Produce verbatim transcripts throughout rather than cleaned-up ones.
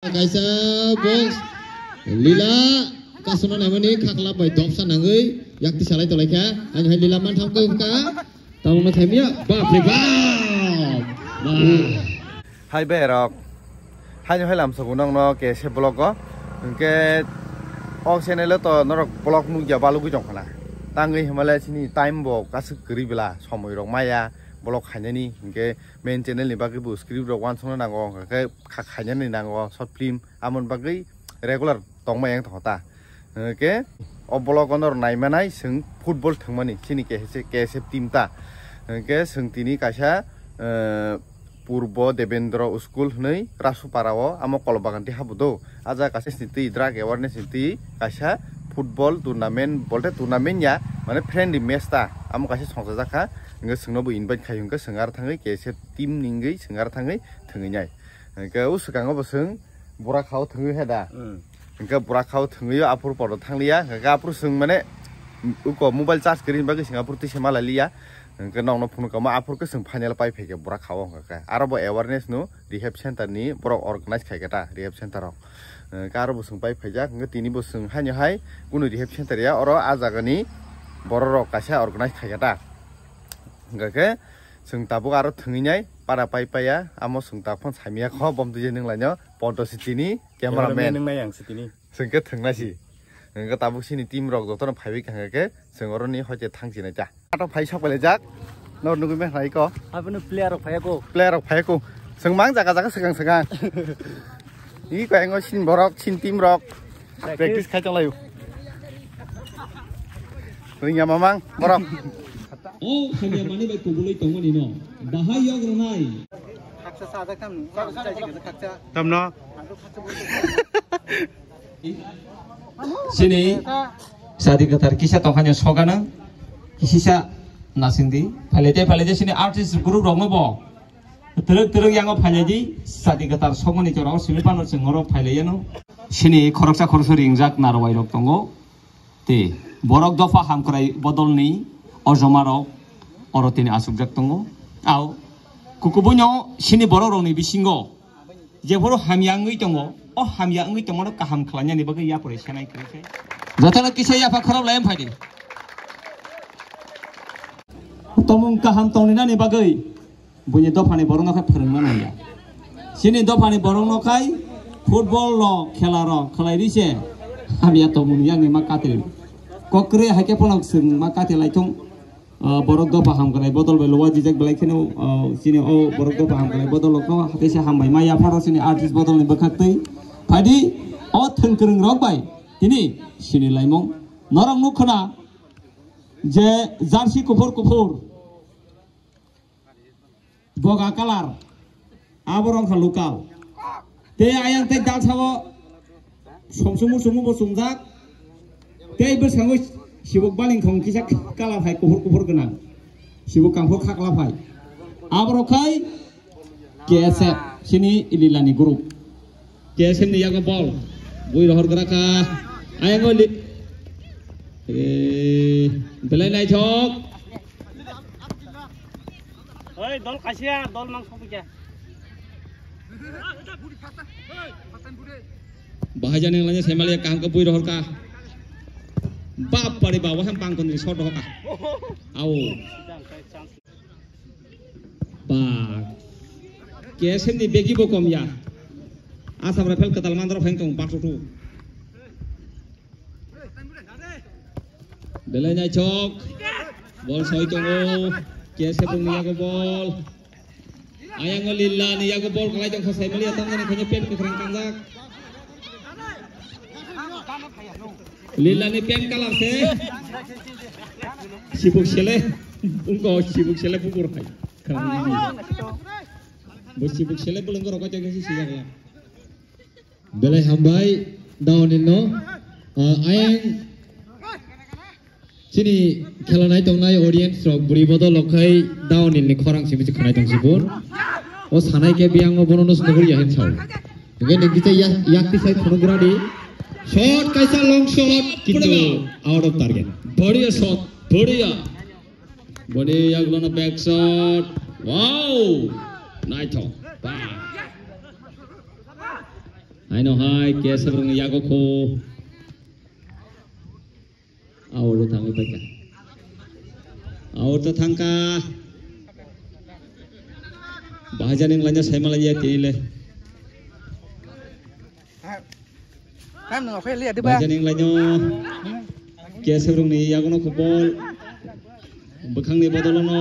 Kaisa box. Lila kasuna naimani khaklap bai dopsa nangwi yakti salai tolai kha. Ani hai Lila man tham kha. Tabukno thaimya. Bap re bap. Bap. Hai berok. Haino hai lamsogo nokno K S F vlog o. Hwnkhe o channel o to norok vlog nukya balugwi tongkhana. Tangwi himale chini time bo kasuk kwrwi bela somoi rok maya vlog khainani hwnkhe main channel ni bagwi bo script rok uansukna nango hwnkhe kha khainani nango short film amoni bagwi regular tongma yang tongkha ta. Hwnkhe o vlog o norok naimanai chwng football thwngmani chini K S F, K S F team ta. Hwnkhe chwng tini kaisa, eh, Purbo Debendra School hwnwi Rasupara o amo Kolobaganti habudo. A jaga kaisa sini twi drug awareness ni twi kaisa football tournament bolte tournament ya mane friendly match ta amo kaisa songchajak kha. Hwnkhe chwngno bo invite khai hwnkhe chwng aro thangwi K S F team ni wngwi chwng aro thangwi thwngwi nai. Hwnkhe o swkango bo chwng Bura khao thwngwi he da. Hmm. Hwnkhe bura khao thwngwi aphuru podo thangliya. Hwnkhe aphuru chwng mane uko mobile charge kwrwini bagwi chwng aphuru tisa malai liya. Hwnkhe nokno phunukha ma aphuru khe chwng final pai phaikha bura khao hwnkhe. Aro bo awareness no rehab center ni borok organize khaikha ta rehab center rok. Hwnkhe aro bo chwng pai phaijak hwnkhe tini bo chwng haino hai kunu rehab center ya oro a jaga ni borok rok kaisa organize khaikha ta. Hwnkhe chwng tabuk aro thwngwi nai para pai paiya amo chwng tabuk phano samya kho bom twi nung laino podo si tini. Cameraman. Cameraman nung nai ang si tini. Chwng khe thwngna si. Hwnkhe tabuk sini team rok jotono phaiwi kha hwnkhe chwng oroni hoite thang sinai ta. Ato phai sok pele jak. Nor nugui me hnai ko. Abono player rok phai ko. Player rok phai ko. Chwng mang jaga jaga swkang swkang. Ni ko engo sin borok, sin team rok. Practice. Practice khai tong layu. Ringya mamang borok. O hamya mani bai kubulwi tongmani no. Bahai yok rwnai. Tamno? Sini sadi kwthar kisa tongkha ni soganang kisisa nasingdi phailete phailete sini artist group rokno bo twrwk twrwk yango phailaidi sadi kwthar sokmani jorao simi phano chwng oro phailaiyano. Sini khoroksa khoroksa ringjak narwai rok tongo. Tei borok dopha hamkrai bodolni ojomarok oro tini achukjak tongo. Au kukubuino sini borokrokni bisingo jephuru hamya wngwi tongo, o hamya wngwi tongmano kaham khlainani bagwi yapharwi senai kwrwi khe. Jotono kisa yapha khorok lai wng phaidi. Tomung kaham tongninani bagwi. Buini dophani borokno khe phwrwngna nangya. Chini dophani borokno khai football rok, khela rok khlai ri se hamya tongmung yakni ma katil. Kok kwrwi hai khe phano chwng ma katil lai thung. Ah, borok dopha hamkrai bodol bai lowa jijak belai kheno, ah, chini o borok dopha hamkrai bodol rokno hathai se hambai ma yapharo chini artist bodol ni bwkhak twi. Phaidi o thwng kwrwng rok bai tini sini laimung. Norok nuk khna je jersey kuphur kuphur. Boga kalar. Abo rok kha lokal. Tei ayang tei dalsao somsumu sumu bo chumjak. Tei bwskango sibuk balingkhong kisa kalar hai kuphur kuphur gwnang. Sibuk kangphur khakla phai. Abo rok khai K S F sini Lilani group. K S F ni yago bol. Bui rohor gra kha. Ayang o li-, eh, belai naithok. Oi, dol kaisa, dol mang sokya. Bahai jani lanya semali kaham ke bui rohor ka. Bap pari ba, waham pang kon ri sot rohor ka. Au. Ba, K S F ni begi bo kom ya. Asam Rifle kwtal mandra pheng tong, bak tutu. Belai naithok. Bol soi tongo. K S F ni yago bol. Ayang o Lila ni yago bol kalai tong kha, sai mali atang ni khanya pen kwkhwrang kangjak. Lila ni pen kalar se. Sibuk sele. Ungko sibuk sele bukur hai. Bo sibuk sele bulung ko rokai tong si sijak la. Belai hambai, Daonil no. Ah, ayang chini khela nai tongnai audience rok bwrwi bodol rok khai Daonil ni khorang simi se khwnai tong sibun. O sanai khe biyang o bono no snogur ya hin sao. Hingke ni kita ya, yakti sai phunuk radi. Shot kaisa long shot, kintu out of target. Bhariya shot, bhariya. Boni yaglano back shot. Wow! Naithok. Ba. Haino hai K S F rokni yago kho. Aoro thangwi paikha. Aoro thangkha. Bahai jani wnglaino saimanlaiya tini le. Bahai jani wnglaino K S F rokni yagono kho bol. Bwkhangni bodolono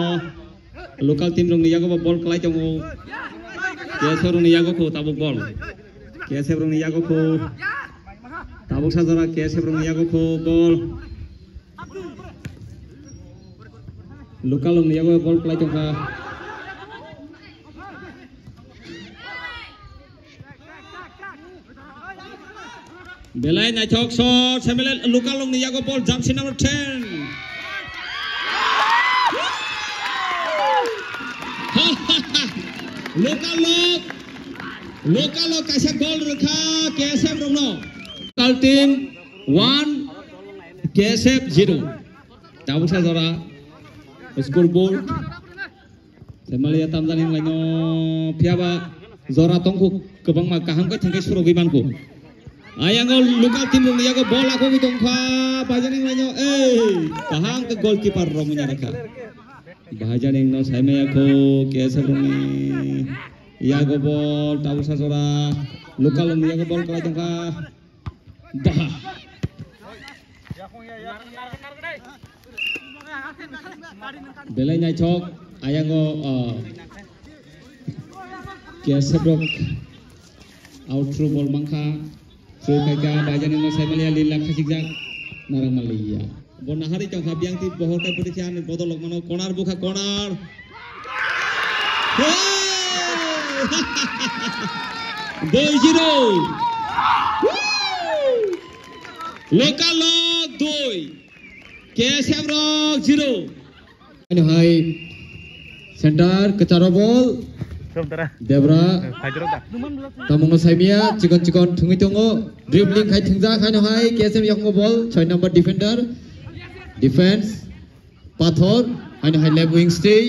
local team rokni yago bo bol kwlai tongo. K S F rokni yago kho tabuk bol. K S F rokni yago kho. Tabuk sajora K S F rokni yago kho bol. Local rokni yago bol kwlai tongkha. Belai naithok shot, Samuel Lukalongni yago bol, jersey number ten. Lukalong, Lukalong kaisa goal rwkha K S F rokno. Local team one, K S F zero. Tabuksa jora scoreboard. Saimanliya tamjani wnglaino, phiyaba jora tongkhu kwbangma kaham khe thengkhe surugwi mankhu. Ayango local team rokni yago bol akhogwi tongkha, baijani wnglaino, ei, kaham khe goalkeeper rok wngya rwkha. Baijani wngno saimaya kho, K S F rokni yago bol, tabuksa jora, local rokni yago bol kwlai tongkha. Baha. Belai naithok, ayango, uh, K S F rok out through ball mankha, through khaikha, baijani no saimaliya, lila khachikjak, narang maliya. Bo nahari tongkha, biyang twi bohor kai pwtwi khe ani bodol rok mano, corner bukha, corner. Hey! Dui zero. Local rok dui, K S F rok zero. Ani hai center kwcharo ball. Debra. Tamungno saimia, chikon chikon thungwi tongo. Dribbling khai thungjak, haino hai K S F yakung ball, soi number defender. Defense. Pathor, haino hai left wing stay.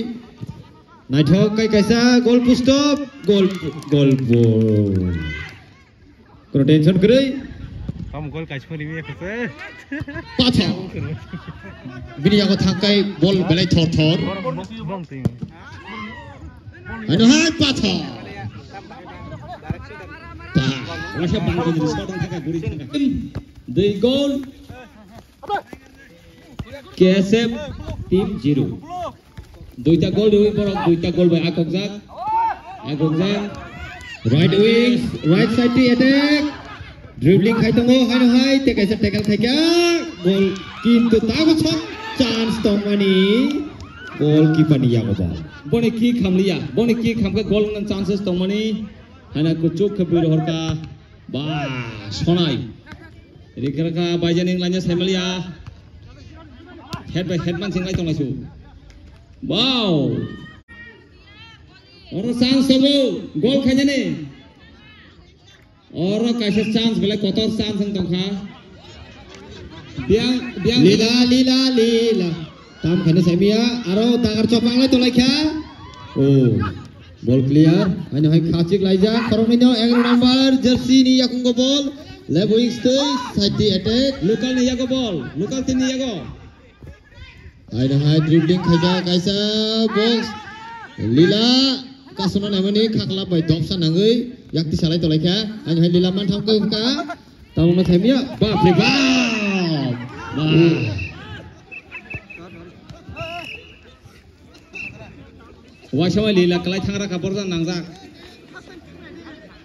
Naithok kai kaisa goal post up, goal, goal, goal. Kono tension kwrwi. Tam goal kaisa phone rimi khe. Pathor. Bini yago thangkai ball belai thor thor. Bong, bong, bong ting. Haino hai Pathor. Pa, wasa bang ko jini sa dong thaka guri thaka. Dui goal. K S F team zero. Duita goal riwi borok, duita goal bai akokjak. Akokjak. Right wing, right side ti attack. Dribbling khai tongo, haino hai, te kaisa tackle khaikha. Goal, kintu tago chok chance tongmani. Goalkeeper ni yago ball. Boni kick khamliya, boni kick khamkhe goal wngna chances tongmani. Haina kuchuk khe bui rohorkha. Ba, sonai. Rikraka baijani wnglaino saimaliya. Head by head man singlai tonglaisu. Wow. Oro chance sobo. Goal khainani. Oro kaisa chance belai kotor chance wng tongkha. Biang, biang. Lila, lila, lila. Tam khaina saimia, aro dagar chopang lai tolai kha. Oh, ball clear. Haino hai khachik laijak, khoroknwi no egaroh number jersey ni yakungo ball. Left wing stay, side di attack. Local ni yago ball, local team ni yago. Haino hai dribbling khaijak kaisa box. Lila, kasono naimani khaklap bai dopsa nangwi yakti salai tolai kha. Haino hai Lila mantham khe wngkha. Tabukno thaimia, bap re bap! Bap! Waisa wai Lila kwlai thangra kha borjak nangjak.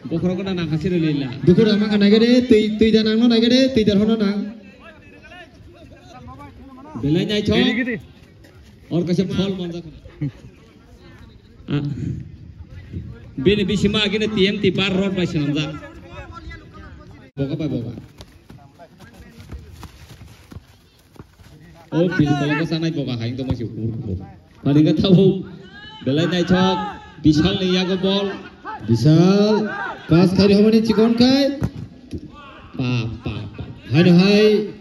Bokhorok gana nangkha siro Lila. Dukur ama ka naigade, twi, twi da nangno naigade, twi da hono nang. Belai naithok. Or kaisa foul manjak. Ah. Bini bisima agini T M T bar rod bai swnamjak. Boga bai boga. O bil kologo sanai boga hai tongma si kur kur. Palinga tabo. Belai naithok. Bishal ni yago ball. Bishal. Pass khai rihomani chikon khai. Pa, pa, pa. Haino hai.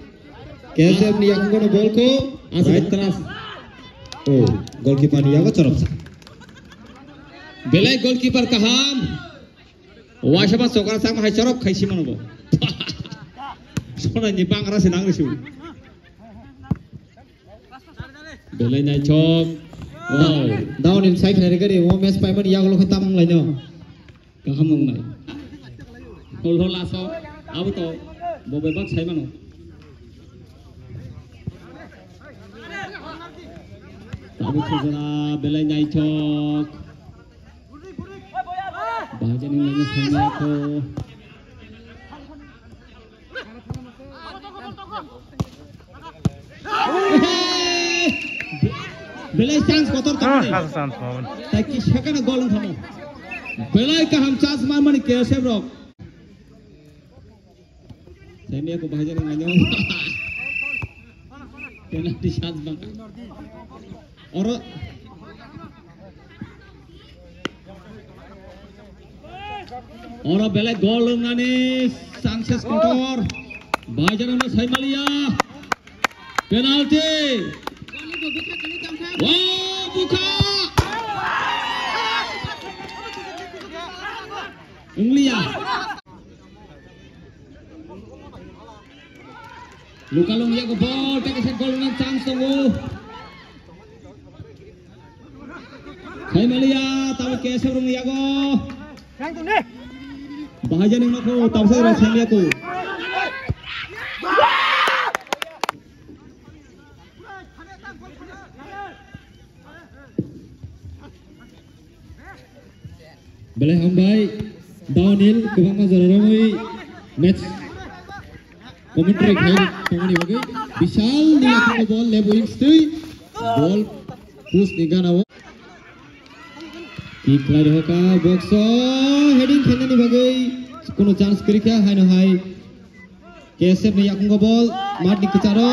K S F ni yakungo no ball ko. Aswk right. Keras. Oh, goalkeeper ni yago chorop sa. Belai goalkeeper kaham. Waisa ba chokra chakma hai chorok khai sima nobo. Sona ni bangra se nang risu. Belai naithok. Wow. Down in side hari gari, o match paimani yagulo khe tamung laino. Kaham wngnai. Hol hol aso, abo to, bo bebak sai mano. Tabuk khajana belai naithok. Bahajani nangni sangya ko. Belai chance kotor tongmani. Ah, chance, chance, Pawan. Tai kisa kheno gol wngthamo. Belai kaham chance manmani K S F rok. Saimia ko bahai jani ngaino. Penalty chance bangka. Oro. Oro belai gol wngnani chances kotor. Baijana no saimaliya. Penalty. Wow, bukha. Wngliya. Luka long yago ball, teke se goal nang chance tongo. Khai maliya, tabo K S F rong yago. Bahai jani mako, tabo se rong sem yago. Belai hambai, Downhill, kwbangma jora romwi match commentary khai tongmani bagwi. Bishal ni yakung ball, left wing stwi, ball post ni gana o. Kick khlai rwkha, box o heading khainani bagwi, kuno chance kwrwikha, haino hai. K S F ni yakungo ball, mat ni kwcharo.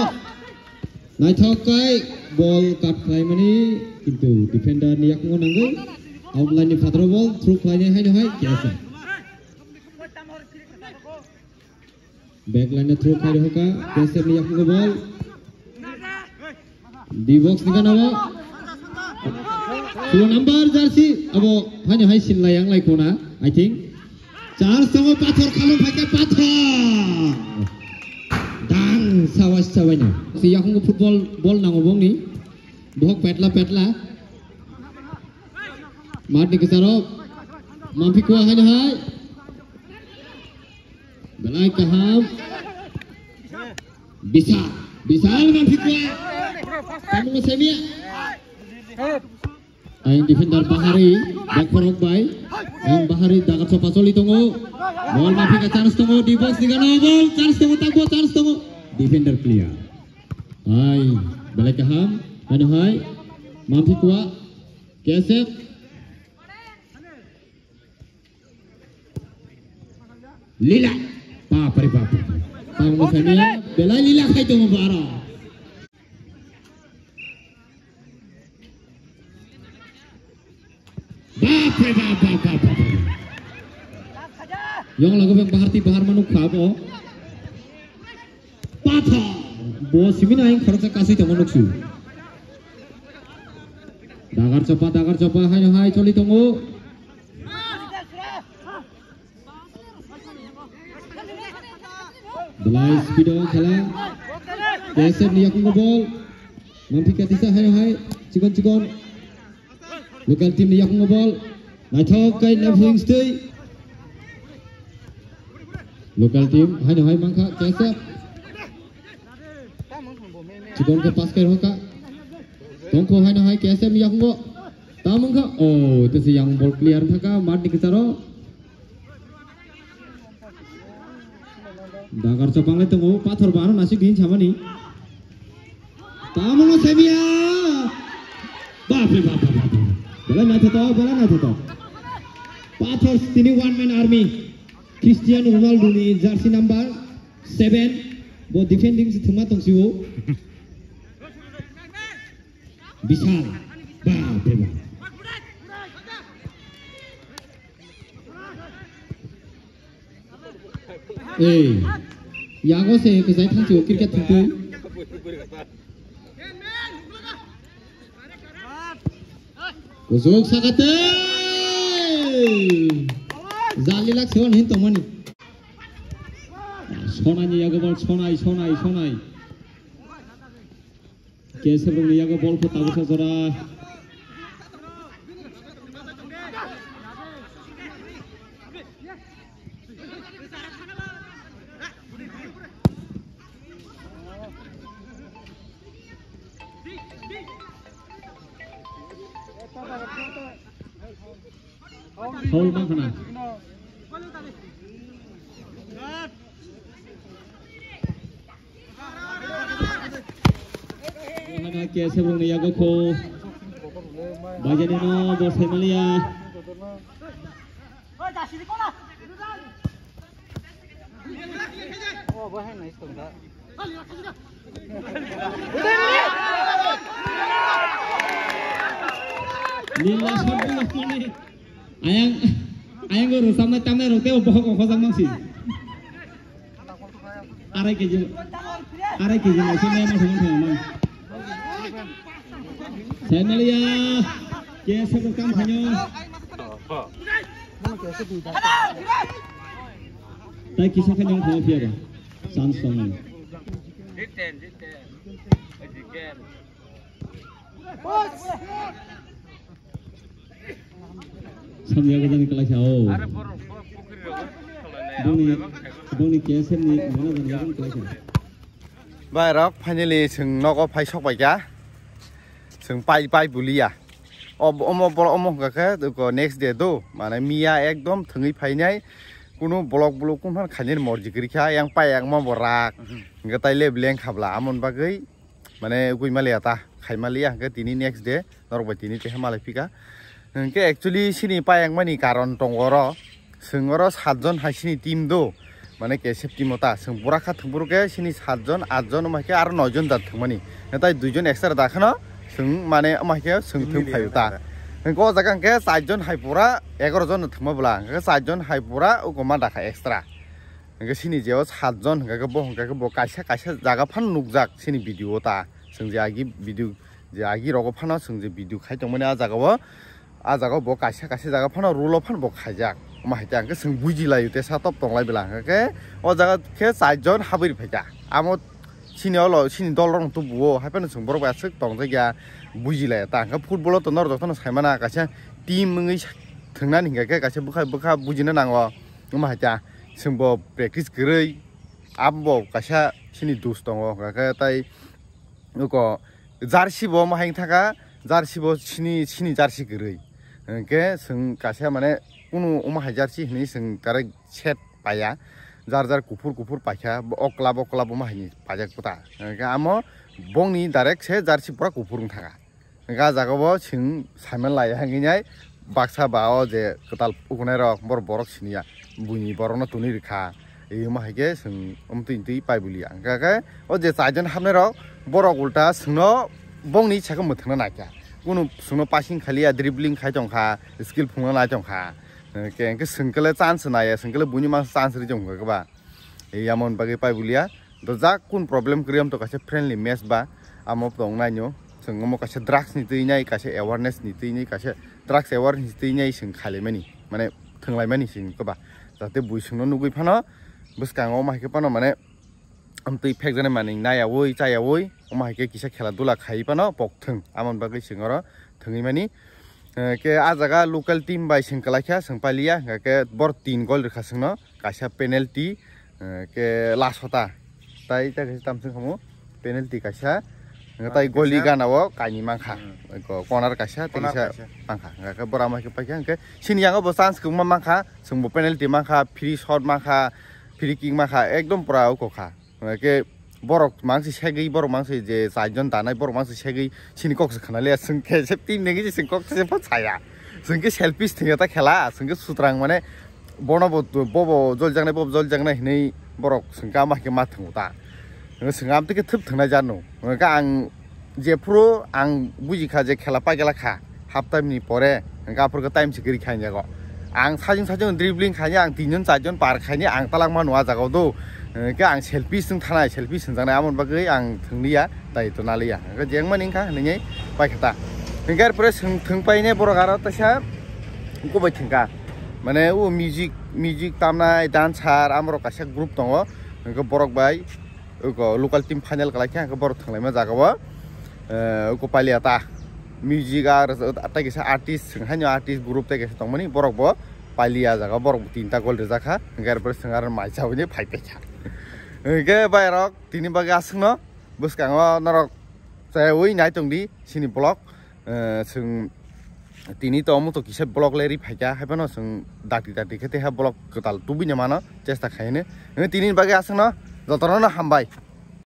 Naithok kai ball cut khlaimani, kintu defender ni yakungo nangwi. Outline ni phataro ball, through khlainai haino hai K S F. Back line no through khai rwkha, K S F ni yakungo ball. D box ni gana o. Sulung number jersey abo haino hai sin lai ang lai khona, I think. Chance tongo, pathor khalung phaikha, pathor. Dang, sawas sawaino. Si yakungo football ball nango bongni. Bohok petla petla. Mat ni kwcharo. Mamphi kua haino hai. Belai kaham. Bisa, bisa alman phikwa. Kamu semia. Aing defender Bahari, bokhorok bai. Aing Bahari dagar sopa choli tongo. Ball maphika chance tongo, defense ni gana ball, chance tongo, takbo chance tongo. Defender clear. Hai, belai kaham. Haino hai. Maphikwa. K S F. Lila. Bapre bap. Tamo sania belai lila khai tongo baro. Bapre bap bap bap bap. Yong lago beng bahar ti bahar manuk khabo. Pathor. Bo simi na aing khoroksa kasui tongma nuksu. Dagar chopa, dagar chopa, haino hai choli tongo. Belai speed o khala. K S F ni yakungo ball. Mamphi katisa haino hai. Chikon chikon. Local team ni yakungo ball. Naithok kai left wing stay. Local team haino hai mankha K S F. Chikon khe pass kai rokha. Tongkho haino hai K S F ni yakungo. Tamungkha. Oh, tese yang ball clear thaka mat ni kicharo. Dagar chopang lai tongo, pathor bano nasik din samani. Tamo no semia. Bap re bap, bap, bap, bap. Bela naithotok, bela naithotok. Pathor tini one man army. Cristiano Ronaldo ni jersey number seven. Bo defending si thuma tong siwo. Bishal. Bap re bap. Ei, yago se kwchai thangsi o cricket thangtwi. Kuchuk sakate. Jali lak sewan hin tongmani. Sonai ni yago bol, sonai, sonai, sonai. K S F rokni yago bol kho tabuksa jora. Foul mankha na. Hana K S F rokni yago kho. Bajani no bo saimaliya. Lila shot block mani. Ayang, ayang go rosam na tamna rok teo bohok ko khojak mangsi. Arai K G, arai K G mai se mai ma thang thang mang. Saimaliya, K S F kam khanyo. Tai kisa khanyo thang phiya ba. Chance tong. Samya gajani kalai sa o. Bongni, bongni K S F ni mana jani gajani kalai sa. Bai rok, finally, chwng nogo phai sok bai kha. Chwng pai, pai buliya. Ob-, omo bolo omo hwnkha khe, duko next day do. Mane miya ekdom thwngwi phainai. Kunu block block kun phan khainai morji kwrwi kha. Yang pai yang ma bo rak. Mhm. Hwnkhe tai le bleng khabla. Amon bagwi, mane, ugwi maliya ta. Khai maliya hwnkhe tini next day. Norok bai tini keha malai phika. Hwnkhe actually sini payang mani karon tongo oro. Chwng oro satjon hai sini team do. Mane K S F team o ta. Chwng bura kha thwngphuru khe sini satjon, atjon, omo hai khe aro noijon jat thwngmani. Natai duijon extra da kheno chwng mane omo hai khe chwng thwng phaio ta. Hwnkhe o jaga hwnkhe charjon hai pura egaroh jon thwngma bwla. Hwnkhe charjon hai pura uko ma da kha extra. Hwnkhe sini je o satjon hwnkhe bo hwnkhe bo kaisa kaisa jaga phano nukjak sini video o ta. Chwng je agi video Je agi rogo phano chwng je video khai tongmani a jaga o, a jaga o bo kaisa kaisa jaga phano rule o phano bo khaijak. Omo hai khe ang khe chwng buji laio te sa top tong lai bela hwnkhe o jaga khe char jon habwi rw phaikha. Amo sini olo sini dol rok tubu o hai phano chwng borok bai aswk tong jak ya buji laiya ta hwnkhe football o to norok jotono sai mana kaisa team wngwi thwng nani hwnkhe kaisa bwkha bwkha bujina nango. Omo hai ta chwng bo practice kwrwi abo bo kaisa sini dos tongo hwnkhe tai Uko jersey bo omo hai wngkha, jersey bo sini, sini jersey kwrwi. Hwnkhe chwng kaisa mane kunu omo hai jersey hinwi chwng direct set paiya. Jar jar kuphur kuphur paikha, bo okla bo okla bo omo hai ni paijak kwtal. Hwnkhe amo bongni direct se jersey pura kuphur wngkha. Hwnkhe ah jaga o chwng saiman laiya hinwi nai. Baksa ba o je kwtal ukunai rok, borok, borok siniya, buini borokno twnwi rwkha. Imo hai khe chwng omtwi twi pai buliya. Hwnkhe khe o je chaijon hapnai rok, borok ulta chwngno bongni saka mwthangna naikha. Kunu chwngno passing khaliya, dribbling khai tongkha, skill phungna nai tongkha. Hwnkhe, hwnkhe chwng khe le chance naiya, chwng khe le buini mangsa chance ri tongkha ba. Yamon bagwi pai buliya. Dojak kun problem kwrwi, amto kaisa friendly match ba, amo tong naino. Chwng omo kaisa drugs ni twi nai, kaisa awareness ni twi nai, kaisa drugs awareness ni twi nai chwng khailaimani, mane thwnglaimani chwng koba. Jate bui chwngno nugwi phano bwskango omo hai khe phano mane amtwi phekjaknai manwi nayaui chayaui omo hai khe kisa khela dula khai phano pok thwng, amoni bagwi chwng oro thwngwi mani. Eh, khe ah jaga local team bai chwng kwlai kha, chwng pailiya, hwnkhe khe bor tin goal rwkha chwngno. Kaisa penalty, eh, khe last hota. Tai ta kaisa tamswng khamu penalty kaisa. Hwnkhe tai goli gana o kainwi mankha. Hmm. Ko-, corner kaisa, tei corner kaisa kaisa mankha. Hwnkhe bora mai khe paikha, hwnkhe sini yango bo chance kwbangma mankha. Chwngbo penalty mankha, free shot mankha, free kick mankha, ekdom pura oko kha. Hwnkhe borok mangsi segwi, borok mangsi je chaijon danai, borok mangsi segwi sini kok se khna liya, chwng khe se team nengwi se chwng kok se pha saya. Chwng khe selfish thwngya ta khela, chwng khe sutrang mane bono bo, bobo joljaknai, bobo joljaknai hinwi borok chwng khe ama hai khe ma thwngo ta. Chwng amtwi khe thwp thwngnai jano. Hwnkhe ang Jephuru ang buji kha je khela paigala kha, half time ni pore, hwnkhe aphuru khe time se kwrwi kha hinjago. Ang sajwng sajwng dribbling khainai, ang tinjon charjon par khainai, ang talangma nw ah jagao do. Hwnkhe ang selfish wng thanai, selfish hwnjaknai, amoni bagwi ang thwngliya, tai to naliya. Hwnkhe jengmani wngkha hinwi paikha ta. Hwnkhe arpore chwng thwng painai borok aro teisa kubai thwngkha. Mane o music, music tamnai, dancer, amorok kaisa group tongo. Hwnkhe borok bai uko local team final kalaikha, hwnkhe borok thanglaima jagao. Eh, uko pailiya ta. Music ar tei kaisa artist, haino artist group tei kaisa tongmani, borok bo pailiya jagao, borok bo tinta gol rijakha. Hwnkhe arpore swng aro mai chawi phaipaikha. Hwnkhe bairok tini bagwi aswkno bwskango norok chayawi nai tongdi chini vlog. Eh, chwng tini to omo to kisa vlog le ri phaikha, haiphano chwng dakti dakti khe tei ha vlog kwtal tubui ni mano chesta khaine. Eh, tini bagwi aswkno jotono no hambai.